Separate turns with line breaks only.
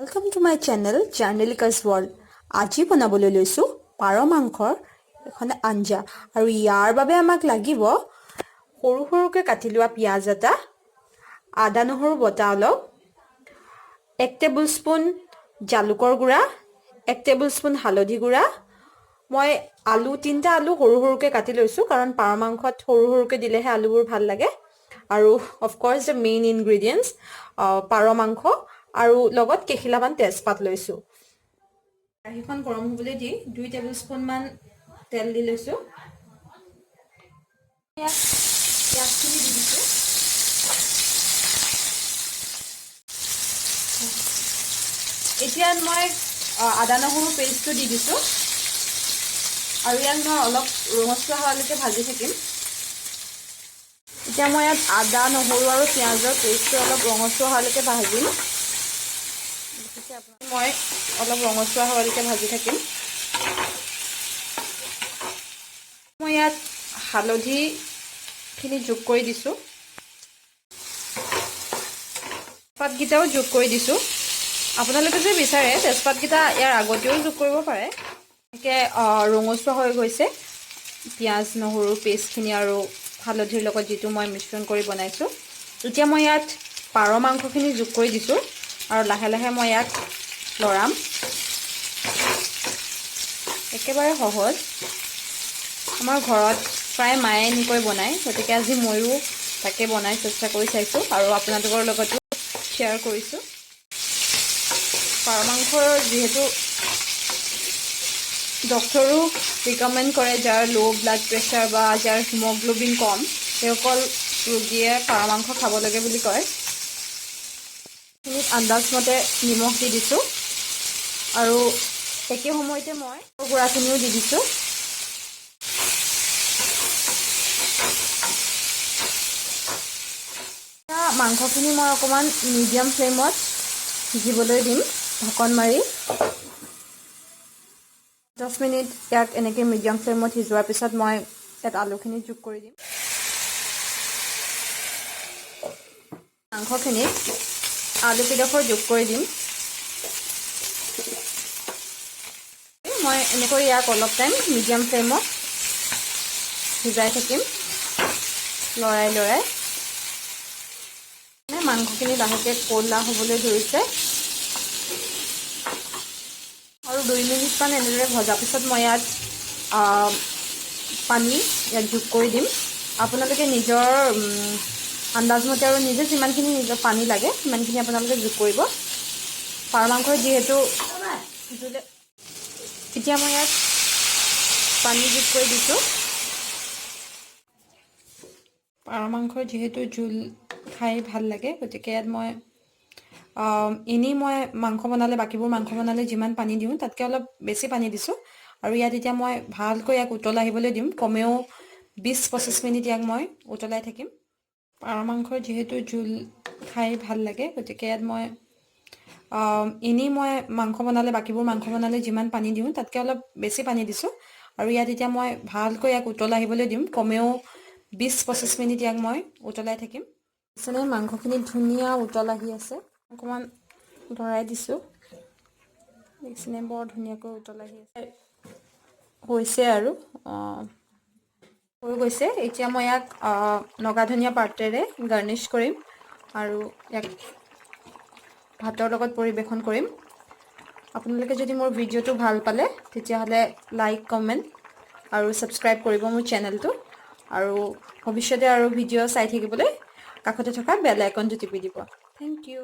Welcome to my channel Journalica's World. আজি বনাবলৈ লৈছোঁ পাৰ মাংসৰ এখন আঞ্জা আৰু ইয়াৰ বাবে আমাক লাগিব সৰু সৰুকৈ কাটি লোৱা পিঁয়াজ এটা, আদা নহৰু বটা অলপ, 1 টেবুল স্পুন জালুকৰ গুড়া, 1 টেবুল স্পুন হালধি গুড়া। মই আলু তিনিটা আলু সৰু সৰুকৈ কাটি লৈছোঁ, কাৰণ পাৰ মাংসত সৰু সৰুকৈ দিলেহে আলুবোৰ ভাল লাগে। আৰু অফক'ৰ্ছ the main ingredients পাৰ মাংস আৰু লগত কেইখিলামান তেজপাত লৈছোঁ। কেৰাহীখন গৰম হ'বলৈ দি 2 টেবুল স্পুনমান তেল দি লৈছোঁ। ইয়াত পিঁয়াজখিনি দি দিছোঁ। এতিয়া মই আদা নহৰু পেষ্টটো দি দিছোঁ আৰু ইয়াত মই অলপ ৰঙচুৱা হোৱালৈকে ভাজি থাকিম। এতিয়া মই ইয়াত আদা নহৰু আৰু পিঁয়াজৰ পেষ্টটো অলপ ৰঙচুৱা হোৱালৈকে ভাজিম। মই অলপ ৰঙচুৱা হোৱালৈকে ভাজি থাকিম। মই ইয়াত হালধিখিনি যোগ কৰি দিছোঁ, পাতকেইটাও যোগ কৰি দিছোঁ। আপোনালোকে যদি বিচাৰে, তেজপাতকেইটা ইয়াৰ আগতেও যোগ কৰিব পাৰে। এনেকৈ ৰঙচুৱা হৈ গৈছে পিঁয়াজ নহৰু পেষ্টখিনি আৰু হালধিৰ লগত যিটো মই মিশ্ৰণ কৰি বনাইছোঁ। এতিয়া মই ইয়াত পাৰ মাংসখিনি যোগ কৰি দিছোঁ আৰু লাহে লাহে মই ইয়াক লৰাম। একেবাৰে সহজ। আমাৰ ঘৰত প্ৰায় মায়ে এনেকৈ বনায়, গতিকে আজি ময়ো তাকে বনাই চেষ্টা কৰি চাইছোঁ আৰু আপোনালোকৰ লগতো শ্বেয়াৰ কৰিছোঁ। পাৰ মাংসৰ যিহেতু ডক্টৰো ৰিকমেণ্ড কৰে, যাৰ ল' ব্লাড প্ৰেছাৰ বা যাৰ হিমগ্ল'বিন কম, সেইসকল ৰোগীয়ে পাৰ মাংস খাব লাগে বুলি কয়। খিনিত আন্দাজমতে নিমখ দি দিছোঁ আৰু একে সময়তে মই গুড়াখিনিও দি দিছোঁ। মাংসখিনি মই অকণমান মিডিয়াম ফ্লেমত সিজিবলৈ দিম ঢাকন মাৰি 10 মিনিট। ইয়াক এনেকৈ মিডিয়াম ফ্লেমত সিজোৱাৰ পিছত মই ইয়াত আলুখিনি যোগ কৰি দিম। মাংসখিনিত আলুকেইডোখৰ যোগ কৰি দিম। মই এনেকৈ ইয়াক অলপ টাইম মিডিয়াম ফ্লেমত সিজাই থাকিম লৰাই লৰাই। মানে মাংসখিনি লাহেকৈ ক'লা হ'বলৈ ধৰিছে আৰু 2 মিনিটমান এনেদৰে ভজাৰ পিছত মই ইয়াত পানী ইয়াত যোগ কৰি দিম। আপোনালোকে নিজৰ আন্দাজমতে আৰু নিজে যিমানখিনি নিজৰ পানী লাগে, সিমানখিনি আপোনালোকে যোগ কৰিব। পাৰ মাংসৰ যিহেতু জোলে। এতিয়া মই ইয়াত পানী যোগ কৰি দিছোঁ। পাৰ মাংসৰ যিহেতু জোল খাই ভাল লাগে, গতিকে ইয়াত মই এনেই মই মাংস বনালে, বাকীবোৰ মাংস বনালে যিমান পানী দিওঁ, তাতকৈ অলপ বেছি পানী দিছোঁ। আৰু ইয়াত এতিয়া মই ভালকৈ ইয়াক উতল আহিবলৈ দিম। কমেও 20-25 মিনিট ইয়াক মই উতলাই থাকিম। পাৰ মাংসৰ যিহেতু জোল খাই ভাল লাগে, গতিকে ইয়াত মই এনেই মই মাংস বনালে, বাকীবোৰ মাংস বনালে যিমান পানী দিওঁ, তাতকৈ অলপ বেছি পানী দিছোঁ। আৰু ইয়াত এতিয়া মই ভালকৈ ইয়াক উতল আহিবলৈ দিম। কমেও 20-25 মিনিট ইয়াক মই উতলাই থাকিম। দেখিছেনে, মাংসখিনি ধুনীয়া উতল আহি আছে। অকণমান লৰাই দিছোঁ। দেখিছেনে, বৰ ধুনীয়াকৈ উতল আহি আছে। হৈছে আৰু হৈ গৈছে। এতিয়া মই ইয়াক নগা ধনিয়া পাতেৰে গাৰ্নিছ কৰিম আৰু ইয়াক ভাতৰ লগত পৰিৱেশন কৰিম। আপোনালোকে যদি মোৰ ভিডিঅ'টো ভাল পালে, তেতিয়াহ'লে লাইক, কমেণ্ট আৰু ছাবস্ক্ৰাইব কৰিব মোৰ চেনেলটো আৰু ভৱিষ্যতে আৰু ভিডিঅ' চাই থাকিবলৈ কাষতে থকা বেল আইকনটো টিপি দিব। Thank you.